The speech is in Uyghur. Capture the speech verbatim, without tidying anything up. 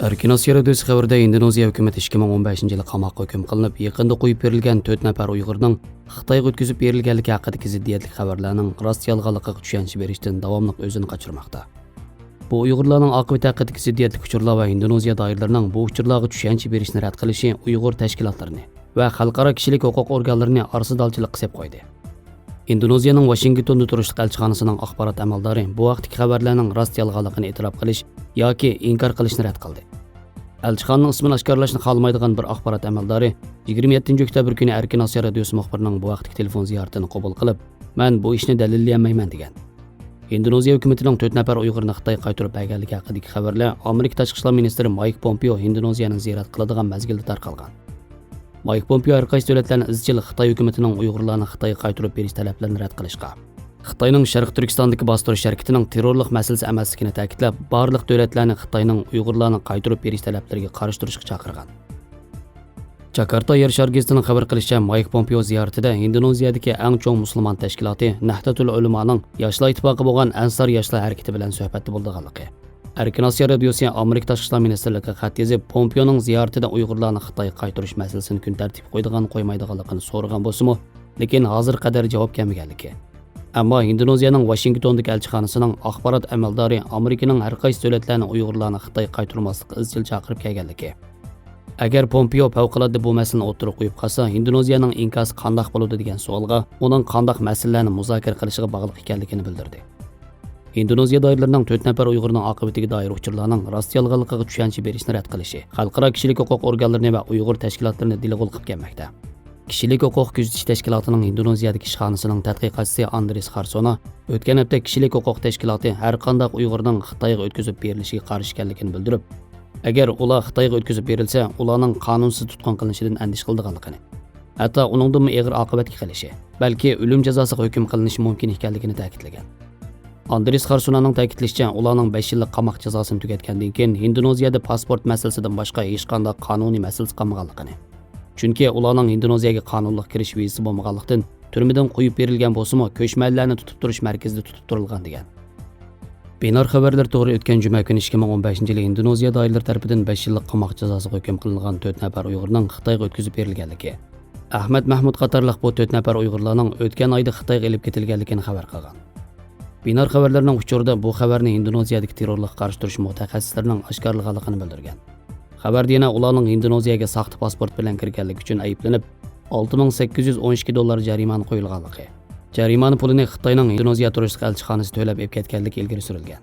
ئەركىن ئاسىيا رادىيوسى خەۋىرىدە، ئىندونېزىيە ھۆكۈمىتى ئىككى مىڭ ئون بەشىنچى يىلى قاماققا ھۆكۈم قىلىنىپ، يېقىندا قويۇپ بېرىلگەن تۆت نەپەر ئۇيغۇرنىڭ خىتايغا ئۆتكۈزۈپ بېرىلگەنلىكى ھەققىدىكى زىددىيەتلىك خەۋەرلەرنىڭ راست-يالغانلىقىغا چۈشەنچە بېرىشتىن داۋاملىق ئۆزىنى قاچۇرماقتا. بۇ ئۇيغۇرلارنىڭ ئاقىۋىتى ھەققىدىكى زىددىيەتلىك ئۇچۇرلار ۋە ھىندونېزىيە دائىرىلىرىنىڭ بۇ ئۇچۇرلارغا چۈشەنچە بېرىشنى رەت قىلىشى ئۇيغۇر تەشكىلاتلىرىنى ۋە خەلقئارا كىشىلىك ھوقۇق ئورگانلىرىنى ئارىسىدالچىلىققا سېلىپ قويدى. ئىندونېزىيەنىڭ ۋاشىنگتوندا تۇرۇشلۇق ئەلچىخانىسىنىڭ ئاخبارات ئەمەلدارى بۇ ھەقتىكى خەۋەرلەرنىڭ راست-يالغانلىقىنى ئېتىراپ قىلىش ياكى ئىنكار قىلىشنى رەت قىلدى. ئەلچىخانىنىڭ ئىسمىنى ئاشكارىلاشنى خالىمايدىغان بىر ئاخبارات ئەمەلدارى يىگىرمە يەتتىنچى ئۆكتەبىر كۈنى ئەركىن ئاسىيا رادىيوسى مۇخبىرىنىڭ بۇ ھەقتىكى تېلېفون زىيارىتىنى قوبۇل قىلىپ، مەن بۇ ئىشنى دەلىللىيەلمەيمەن، دېگەن. ھىندونېزىيە ھۆكۈمىتىنىڭ تۆت نەپەر ئۇيغۇرنى خىتايغا قايتۇرۇپ بەرگەنلىكى ھەققىدىكى خەۋەرلەر ئامېرىكا تاشقى ئىشلار مىنىستىرى مايك پومپېئو ھىندونېزىيەنى زىيارەت قىلىدىغان مەزگىلدە تارقالغان. مايك پومپېئو ھەر قايسى دۆلەتلەرنى ئىزچىل خىتاي ھۆكۈمىتىنىڭ ئۇيغۇرلارنى خىتايغا قايتۇرۇپ بېرىش تەلەپلىرىنى رەت قىلىشقا، خىتاينىڭ شەرقىي تۈركىستاندىكى باستۇرۇش ھەرىكىتىنىڭ تېررورلۇق مەسىلىسى ئەمەسلىكىنى تەكىتلەپ، بارلىق دۆلەتلەرنى خىتاينىڭ ئۇيغۇرلارنى قايتۇرۇپ بېرىش تەلەپلىرىگە قارشى تۇرۇشقا چاقىرغان. جاكارتا يەر شارى گېزىتىنىڭ خەۋەر قىلىشىچە، مايك پومپېئو زىيارىتىدە ھىندونېزىيەدىكى ئەڭ چوڭ مۇسۇلمان تەشكىلاتى نەھدەتۇل ئۆلىمانىڭ ياشلار ئىتتىپاقى بولغان ئەنسار ياشلار ھەرىكىتى بىلەن سۆھبەتتە بولىدىغانلىقى، ئەركىن ئاسىيا رادىيوسى ئامېرىكا تاشقى ئىشلار مىنىستىرلىقىغا خەت يېزىپ، پومپېئونىڭ زىيارىتىدە ئۇيغۇرلارنى خىتايغا قايتۇرۇش مەسىلىسىنى كۈن تەرتىپكە قويىدىغان قويمايدىغانلىقىنى سورىغان بولسىمۇ، لېكىن ھازىرغا قەدەر جاۋاب كەلمىگەنلىكى، ئەمما ھىندونېزىيەنىڭ ۋاشىنگتوندىكى ئەلچىخانىسىنىڭ ئاخبارات ئەمەلدارى ئامېرىكىنىڭ ھەر قايسى دۆلەتلەرنى ئۇيغۇرلارنى خىتايغا قايتۇرماسلىققا ئىزچىل چاقىرىپ كەلگەنلىكى، ئەگەر پومپېئو پەۋقۇلئاددە بۇ مەسىلىنى ئوتتۇرىغا قويۇپ قالسا، ھىندونېزىيەنىڭ ئىنكاسى قانداق بولىدۇ دېگەن سوئالغا، ئۇنىڭ قانداق مەسىلىلەرنى مۇزاكىرە قىلىشىغا باغلىق ئىكەنلىكىنى بىلدۈردى. ھىندونېزىيە دائىرىلىرىنىڭ تۆت نەپەر ئۇيغۇرنىڭ ئاقىۋىتىگە دائىر ئۇچۇرلارنىڭ راست-يالغانلىقىغا چۈشەنچە بېرىشنى رەت قىلىشى خەلقئارا كىشىلىك ھوقۇق ئورگانلىرىنى ۋە ئۇيغۇر تەشكىلاتلىرىنى دىلغا ئۇلىقىپ كەلمەكتە. كىشىلىك ھوقۇق كۆزىتىش تەشكىلاتىنىڭ ھىندونېزىيەدىكى ئىشخانىسىنىڭ تەتقىقاتچىسى ئاندرېس خارسونا ئۆتكەن ھەپتە كىشىلىك ھوقۇق تەشكىلاتى ھەر قانداق ئۇيغۇرنىڭ خىتايغا ئۆتكۈزۈپ بېرىلىشىگە قارشى ئىكەنلىكىنى بىلدۈرۈپ، ئەگەر ئۇلار خىتايغا ئۆتكۈزۈپ بېرىلسە، ئۇلارنىڭ قانۇنسىز تۇتقۇن قىلىنىشىدىن ئەندىشە قىلىدىغانلىقىنى، ھەتتا ئۇنىڭدىنمۇ ئېغىر ئاقىۋەتكە قېلىشى، بەلكى ئۆلۈم جازاسىغا ھۆكۈم قىلىنىشى مۇمكىن ئىكەنلىكىنى تەكىتلىگەن. ئاندرېس خارسونانىڭ تەكىتلىشىچە، ئۇلارنىڭ بەش يىللىق قاماق جازاسىنى تۈگەتكەندىن كېيىن، ھىندونېزىيەدە پاسپورت مەسىلىسىدىن باشقا ھېچقانداق قانۇنىي مەسىلىسى قالمىغانلىقىنى، چۈنكى ئۇلارنىڭ ھىندونېزىيەگە قانۇنلۇق كىرىش ۋىزىسى بولمىغانلىقتىن، تۈرمىدىن قويۇپ بېرىلگەن بولسىمۇ، كۆچمەنلەرنى تۇتۇپ تۇرۇش مەركىزىدە تۇتۇپ تۇرۇلغان، دېگەن. بىنار خەۋەرلىرى تورى ئۆتكەن جۈمە كۈنى ئىككى مىڭ ئون بەشىنچى يىلى ھىندونېزىيە دائىرىلىرى تەرىپىدىن بەش يىللىق قاماق جازاسىغا ھۆكۈم قىلىنغان تۆت نەپەر ئۇيغۇرنىڭ خىتايغا ئۆتكۈزۈپ بېرىلگەنلىكى، ئەخمەت مەھمۇت قاتارلىق بۇ تۆت نەپەر ئۇيغۇرلارنىڭ ئۆتكەن ئايدا خىتايغا ئېلىپ كېتىلگەنلىكىنى خەۋەر قىلغان. بىنار خەۋەرلىرىنىڭ ئۇچۇرىدا بۇ خەۋەرنى ھىندونېزىيەدىكى تېررورلۇققا قارشى تۇرۇش مۇتەخەسسىسلىرىنىڭ ئاشكارىلىغانلىقىنى بىلدۈرگەن. خەۋەردە يەنە ئۇلارنىڭ ھىندونېزىيەگە ساختا پاسپورت بىلەن كىرگەنلىكى ئۈچۈن ئەيىبلىنىپ، ئالتە مىڭ سەككىز يۈز ئون ئىككى دوللار جەرىمانە قويۇلغانلىقى، جەرىمانە پۇلىنى خىتاينىڭ ھىندونېزىيە تۇرۇشلۇق ئەلچىخانىسى تۆلەپ ئېلىپ كەتكەنلىكى ئىلگىرى سۈرۈلگەن.